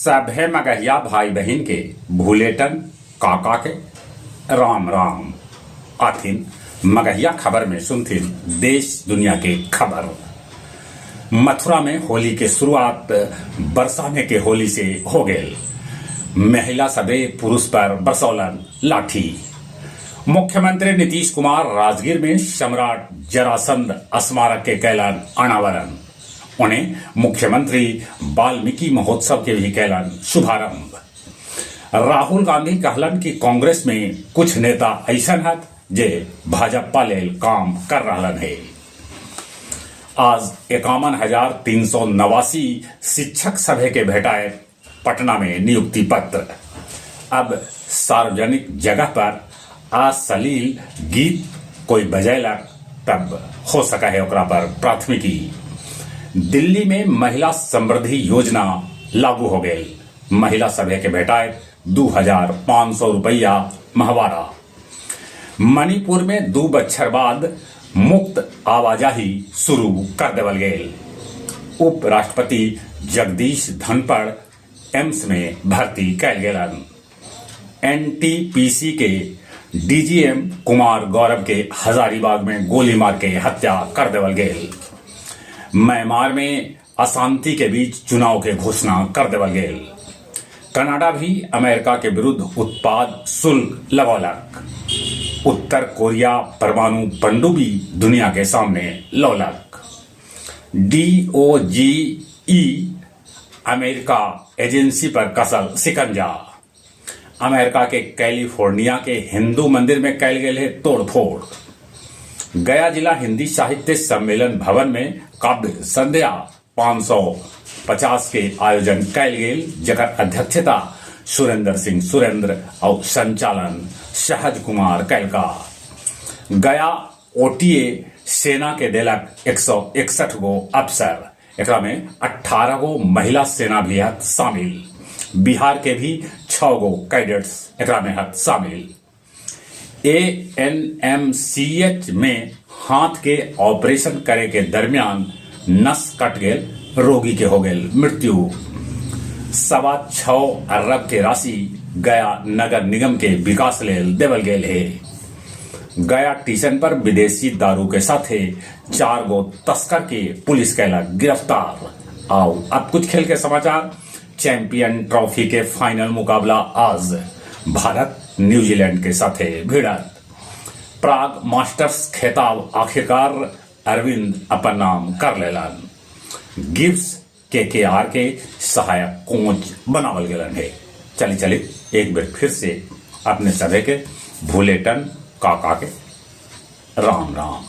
सभे मगहिया भाई बहिन के भूलेटन काका के राम राम। आथिन मगहिया खबर में सुनथिन देश दुनिया के खबर। मथुरा में होली के शुरुआत बरसाने के होली से हो गेल। महिला सभे पुरुष पर बरसौलन लाठी। मुख्यमंत्री नीतीश कुमार राजगीर में सम्राट जरासंध स्मारक के कैलन अनावरण। उन्हें मुख्यमंत्री वाल्मीकि महोत्सव के भी कैलन शुभारंभ। राहुल गांधी कहलन कि कांग्रेस में कुछ नेता ऐसन हथ जे भाजपा लेल काम कर रहलन हे। आज 51,389 शिक्षक सभे के भेटाए पटना में नियुक्ति पत्र। अब सार्वजनिक जगह पर अश्लील गीत कोई बजैलक तब हो सका है ओकरा पर प्राथमिकी। दिल्ली में महिला समृद्धि योजना लागू हो गई। महिला सभे के भेटाए 2,500 रुपया माहवारा। मणिपुर में 2 बच्छर बाद मुक्त आवाजाही शुरू कर देवल गेल। उपराष्ट्रपति जगदीश धनखड़ एम्स में भर्ती कैल गेलन। एनटीपीसी के डीजीएम कुमार गौरव के हजारीबाग में गोली मार के हत्या कर देवल गेल। म्यांमार में अशांति के बीच चुनाव के घोषणा कर देवल गेल। कनाडा भी अमेरिका के विरुद्ध उत्पाद शुल्क लगौलक। उत्तर कोरिया परमाणु पनडुब्बी दुनिया के सामने लौलक। डीओजीई अमेरिका एजेंसी पर कसल शिकंजा। अमेरिका के कैलिफोर्निया के हिंदू मंदिर में कैल गेल है तोड़फोड़। गया जिला हिंदी साहित्य सम्मेलन भवन में काव्य संध्या 550 के आयोजन कैल गेल, जकर अध्यक्षता सुरेंद्र सिंह सुरेंद्र और संचालन सहज कुमार कैलका। गया ओटीए सेना के देलक 161 गो अफसर, एकरा में 18 गो महिला सेना भी हत शामिल। बिहार के भी 6 गो कैडेट्स एकरा में हत शामिल। एएनएमसीएच में हाथ के ऑपरेशन करे के दरमियान नस कट गेल, रोगी के हो गेल मृत्यु। 6.25 अरब के राशि गया नगर निगम के विकास लेल देवल गेल है। गया स्टेशन पर विदेशी दारू के साथे 4 गो तस्कर के पुलिस कैला गिरफ्तार। आओ अब कुछ खेल के समाचार। चैंपियन ट्रॉफी के फाइनल मुकाबला आज भारत न्यूजीलैंड के साथे भिड़त। प्राग मास्टर्स खिताब आखिरकार अरविंद अपन नाम कर लेलन। गिब्स केकेआर के सहायक कोच बनावल गेलन है। चली चली एक बार फिर से अपने सभे के भूलेटन काका के राम राम।